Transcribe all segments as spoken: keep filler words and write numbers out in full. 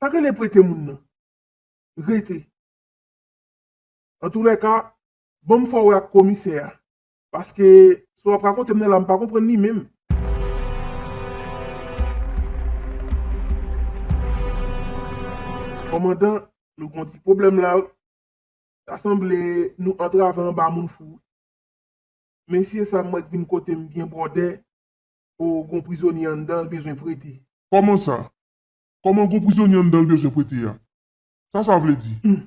Pa genlè prete moun nan. Rete. Antoulèka, ban m fè w wè ak komisè a. Paske, sa w ap rakonte m nan la, m pa konprann li menm. Kòmandan, nou gon ti pwoblèm la, wi. Ta sanble nou antrave anba moun fou. Mesye sa m wè k vin kote m byen bwòdè, o, gon prizonye anndan, l bezwen prete. Kòman sa? Kòman gon prizonye anndan, l bezwen prete a? Sa sa vle di? Hmm.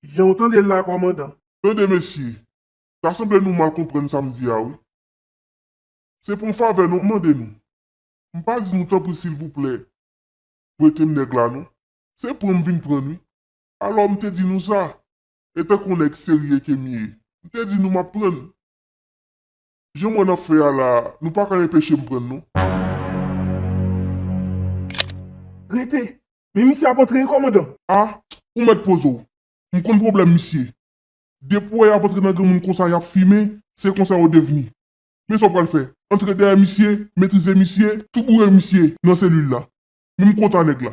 Jan w tande l la, kòmandan. Tande, mesye, ta sanble nou mal konprann sa m di a, wi. Se pou yon favè nou m mande nou. M pa di nou tanpri silvouplè, prete m nèg la non. Se pran m vin pran n wi. Alò m te di nou sa. E tankou yon nèg serye ke m ye, m te di nou m ap pran n. Jan m wè n ap fè a la, nou pa ka enpeche m pran n non. Rete! Men misye ap antre wi, kòmandan. A, ou mèt poze w. M konn pwoblèm misye. Depi w wè y ap antre nan granmoun konsa, y ap fimen, se konsa yo devni. Men sa w pral fè? Antre dèyè misye, metrize misye, tou boure misye nan selil la. Men m kontan nèg la.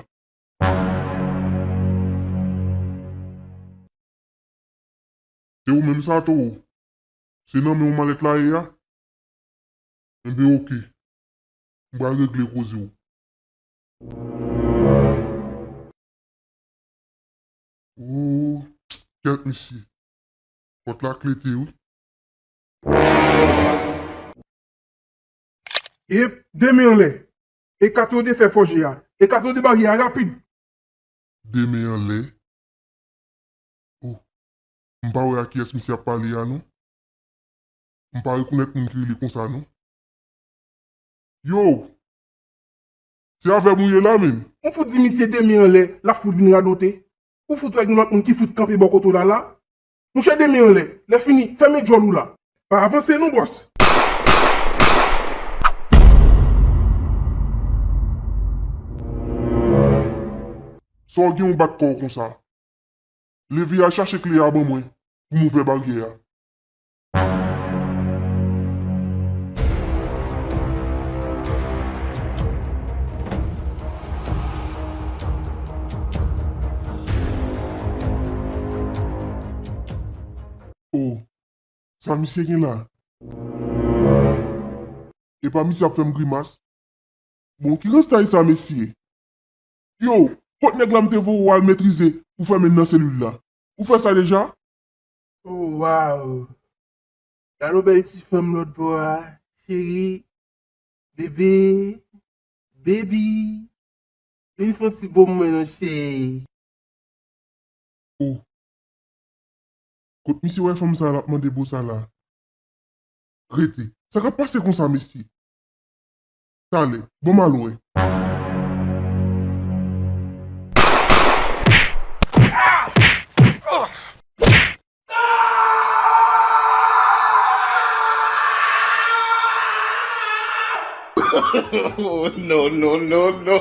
Se ou menm sa, Towo? Se nan men w malèt la ye a? Enben, oke. M pral regle koze w. O, kèt, mesye. Pòt la klete, wi. Yep, de men anlè. Ekate w de fè fòje a. Ekate w de baryè a rapid. De men anlè. O, m pa wè a kiyès misye ap pale a non. M pa rekonèt moun ki rele konsa non. Yo! Se avè m ou ye la menm? Ou fout di misye de men anlè, l ap fout vin radote. Ou fout wè gen lòt moun ki fout kanpe bò kote w la la? Mouche de men anlè, lè fini, fèmen djòl ou la. Pa avanse non, bòs. Sa w gen w bat kò w konsa? Leve al chache kle a ban mwen pou m ouvè baryè a. O, sa misye gen la? Epa misye ap fè m grimas. Bon, ki rastay sa, mesye? Yo, kot nèg la m te voye w al metrize pou fèmen nan selil la? Ou fè sa deja? O, waw! Gade yon bèl ti fanm lòt bò a, cheri, bebe, baby. Vin fè yon ti bo mwen non, cheri. O. Kot misye wè fanm sa l ap mande bo sa la? Rete. Sa k ap pase konsa, mesye? Talè, bon m al wè. Oh, no, no, no, no.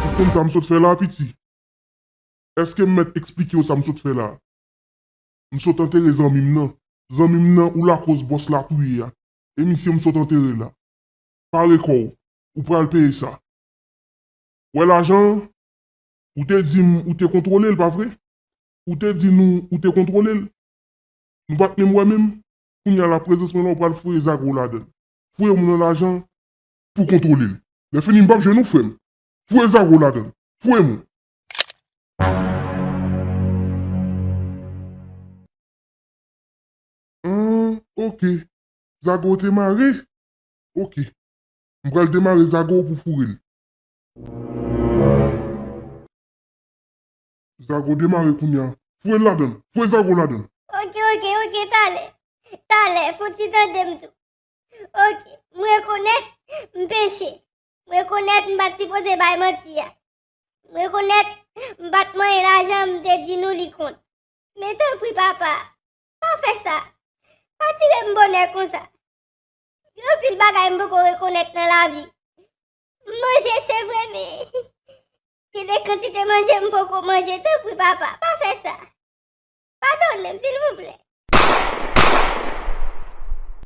Ou konn sa m sot fè la, piti? Èske m mèt eksplike w sa m sot fè la? M sot antere zanmi m nan. Zanmi m nan, ou lakoz bòs la touye a. E misye m sot antere la. Pare kò w. Ou pral peye sa. Wè lajan an? Ou te di m ou te kontwole l, pa vre? Ou te di nou ou te kontwole l. Nou pa t menm wè menm. Kounye a la, prezans mwen la, ou pral foure zago w ladan l. Foure moun nan lajan pou kontwole l. Lè fini, m p ap jwenn ou, frè m. Foure zago w ladan l. Foure moun. Ahn, oke. Zago w te mare? Oke. M pral demare zago w pou foure l. Zago demare kounye a. Foure l ladan l. Foure zago w ladan l. Oke, oke, oke, talè. Talè, fò w ti tande m tou. Oke, m rekonèt m peche. M rekonèt m pa t sipoze bay manti a. M rekonèt m pa t manyen lajan m te di nou li kont. Men tanpri, papa, pa fè sa. Pa tire m bonè konsa. Gen anpil bagay m poko rekonèt nan lavi. M manje, se vre, men gen de kantite manje m poko manje. Tanpri, papa, pa fè sa. Padone m, silvouplè.